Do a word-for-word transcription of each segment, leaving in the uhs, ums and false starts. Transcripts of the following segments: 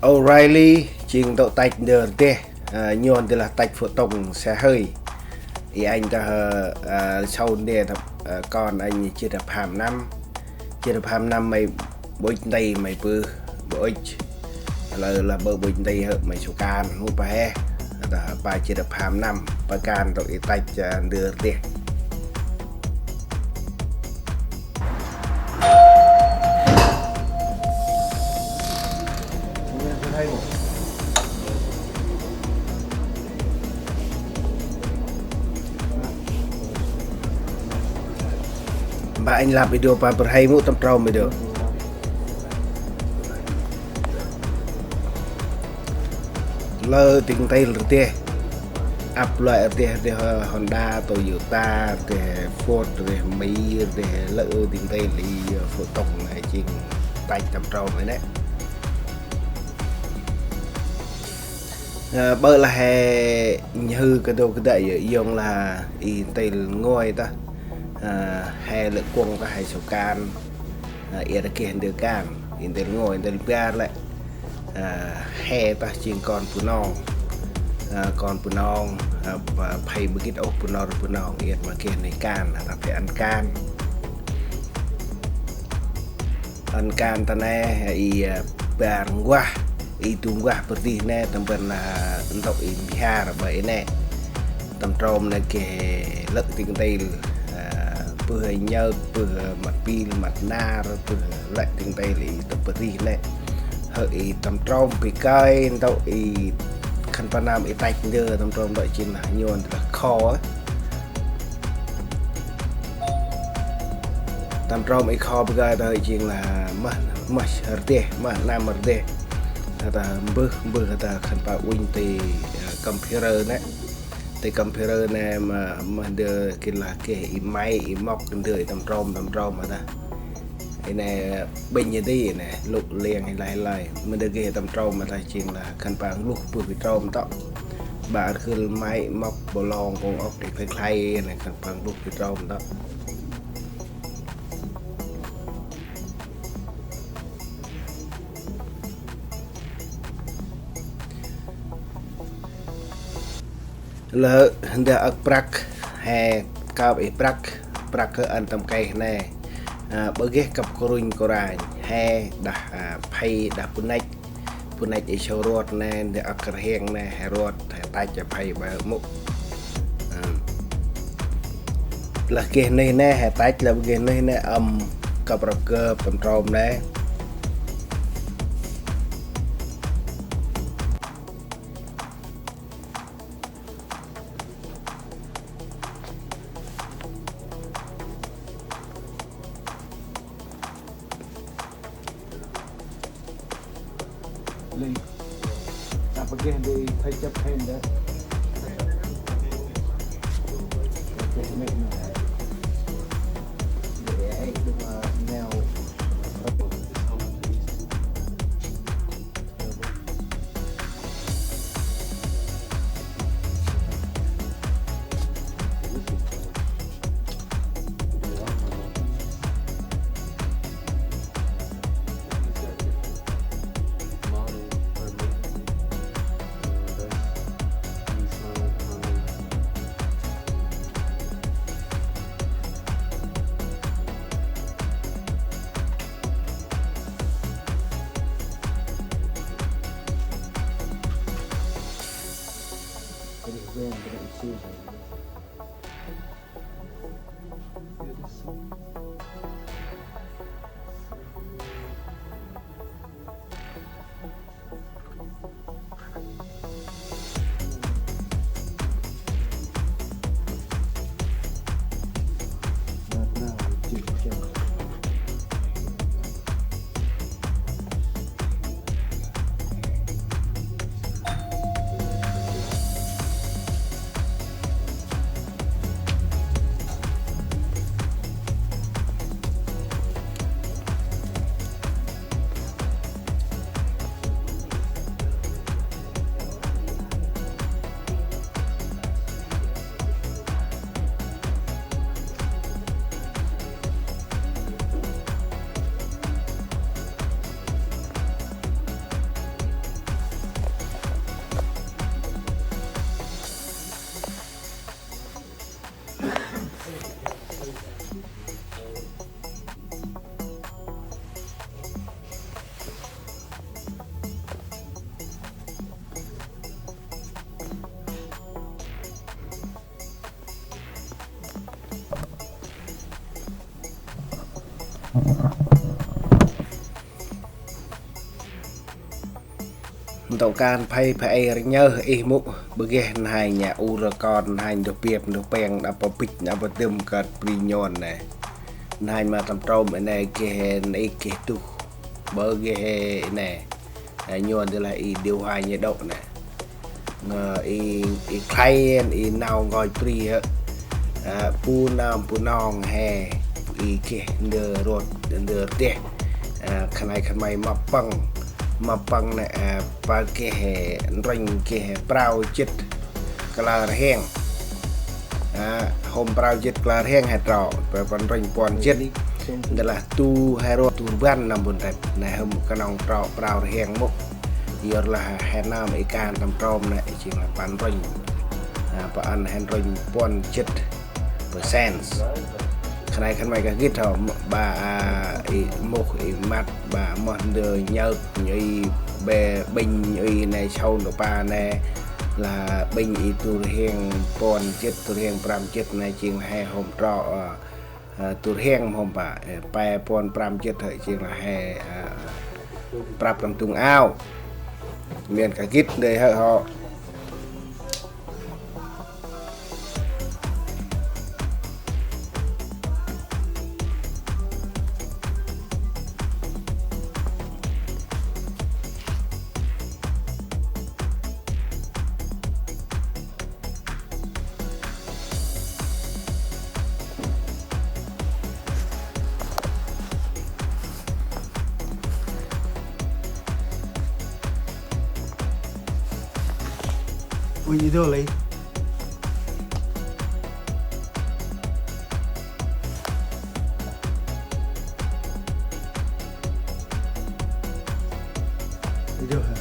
O'Reilly jêng ntŭk tăch ndơ rteh, a, nhôn dê lah tăch phổ thông xe hơi. I anh ta, a, sau ndê ta, a, kon anh jêt pham năm. Jêt pham năm may bôch nti may bơh, bôch. Lơ lah bơh bôch nti hơ may sŭ kan, hŭ pa hê. Ta pa jêt pham năm, pa kan ntŭk i tăch, a, ndơ rteh. Mbah anh lăp video pa bơrhei mŭ tâm trôm video. Lơ dâng ntil rteh. Ăp lơi rteh, rteh Honda, Toyota, rteh Ford, rteh Mi, rteh lơ dâng ntil i, ơ, phổ thông nê jêng tăch tâm trôm nê. Ơ, ƀơ lah he nhhư kơ dô kơ dă yơ, yŏng lah i ntil ngôi ta. Ơ, he lĕ kuŏng ta he sŭ kan. Ơ, i rkeh ndơ kan, i ntil ngôi, i ntil bar lĕ. Ơ, he ta jêng kon Bunong. Ơ, kon Bunong, ơ, pa-, phay bơh gĭt ôh Bunong, Bunong, i ma geh nê kan, ta phay ăn kan. Ăn kan ta nê, i, ơ, bar nguah, i du nguah bơh rtih nê, tâm ban, ơ, ntŭk i mbhar ƀă i nê. Tâm trôm nê geh lơ dâng ntil, ơ, bơh nhơt, bơh măt pil, măt nar, bơh lĕ dâng ntil i tâm bơh rtih nê. Hơ i tâm trôm bơh kơi, ntŭk i khân păng nơm i tăch ndơ tâm trôm ntŭk jêng lah nhôn lah kho. Tâm trôm i kho bơh kơi ta jêng lah mah, mah rteh, mah năm rteh. Ta mbơh, mbơh ta khân păng uănh ti, ơ, computer nê. Ti computer nê ma, ma ndơ gĭt lah geh i máy, i móc ndơ i tâm trôm, tâm trôm ma ta. I nê ƀĭnh i ti nê, lŭ liêng i lơi lơi. Ma ndơ geh tâm trôm ma ta jêng lah khân păng luh bơh i trôm tŏ. Ƀă rgâl máy, móc, bô lông, kông ốc, i khlay khlay nê khân păng luh i trôm tŏ. Lơ ndơ âk prăk, he kơp i prăk, prăk hơ ăn tâm keh nê. Ơ, ƀơ geh kăp krunh kôranh, he đah, ơ, phay đah bu năch, bu năch i sâu ruăt nê, ndơ âk rhiêng nê, he ruăt, he tăch, he phay ƀă mŭ. Ơ. Lah geh nuyh nê, he tăch, lah geh nuyh nê, ăm kăp răp gơp tâm trôm nê. Linh. Apa geh di thầy chấp hên đó. Chấp hên đó. Để ấy đúng là neo. Ntŭk kan phay phay rnhơh ih mŭk, bơ geh n'hanh ur kon n'hanh dôh biăp dôh peng, đăp pa bĭch, đăp pa dơm kơt bri nhôn nê. N'hanh ma tâm trôm i nê geh, i geh tuh. Bơ geh i nê. Ê, nhôn dơ lah i điều hòa nhiệt độ nê. Ngơ i, i khlay i nau ngơi bri hơ. Ê, bu nơm bu nong he, i geh ndơ rôt, ndơ rteh. Ê, khân ay khân may ma păng, ma păng nê, ê, pa geh ndrănh geh prao jêt kalơ rhiăng. Ê, hôm prao jêt kalơ rhiăng he trŏ, pa, pa ndrănh puăn jêt. Ndơ lah tu he rôt tu rbăn nơm bun rep. Nê hôm knŏng trŏ prao rhiăng mŭk. Yor lah he nơm i kan tâm trôm nê, i jêng lah pa ndrănh. Ê, pa ăn he ndrănh puăn jêt percent. Khân ay khân may kah gĭt hŏ, ba, ê, i mŭk i măt, ba moh ndơ nhơp, nhŭ i be ƀĭnh, nhŭ i nê sau ndơ pa nê, lah ƀĭnh i tu rhiăng puăn jêt, tu rhiăng prăm jêt nê jêng he hôm trŏ, ê, ê, tu rhiăng hôm pa, ê, pe puăn prăm jêt hơ jêng lah he, ê, prăp tâm tung ao. Miên kah gĭt ndơ hơ hŏ. Ui, i dô lei. I dô hả?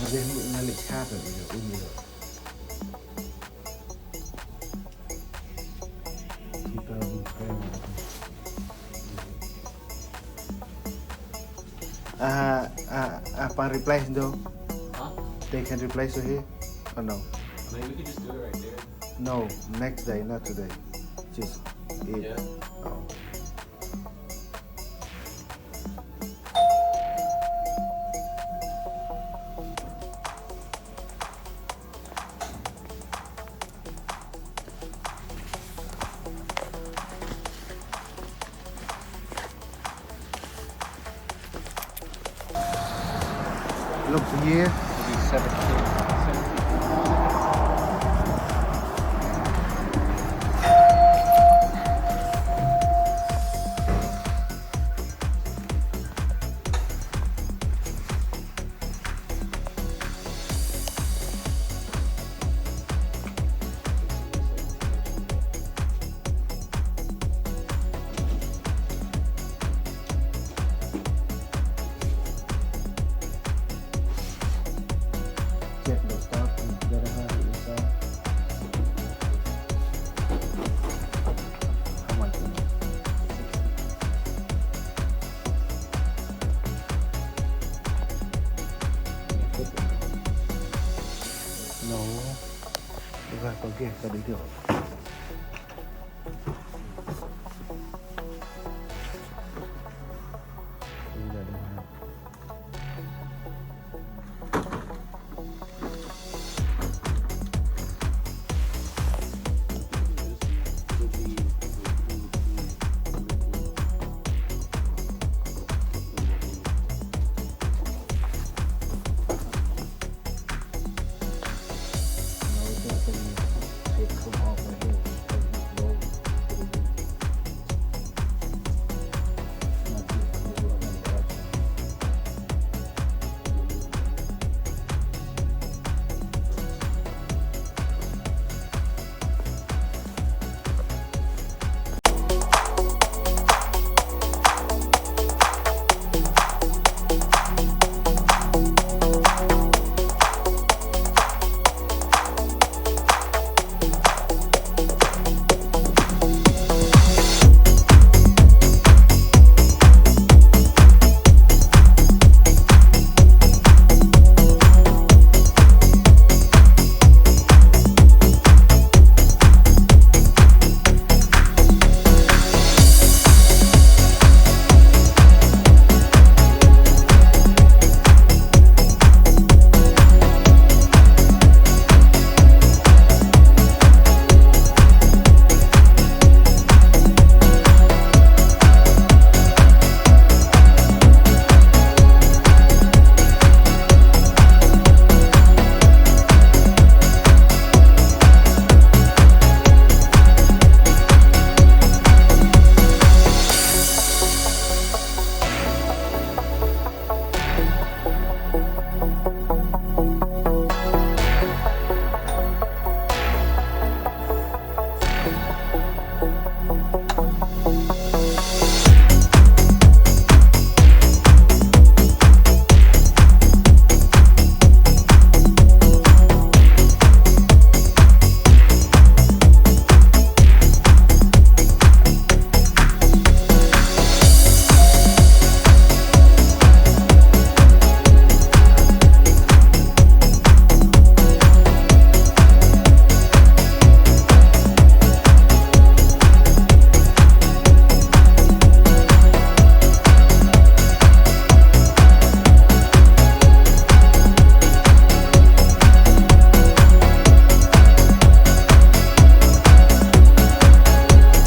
Ở đây không bị nhà lịch sát rồi, bây giờ ui, i dô. Two thousand three hundred. Ah, ah, ah, păng replace dô. Huh? They can replace you here? Or no? I mean, we could just do it right there. No, next day, not today. Just it. Yeah. Oh. Look here. Maybe seventeen, seventeen. Check the stock in Daraha, Isa. How much is it? Sixty. No. Ơ, kơt geh, kơt đi được.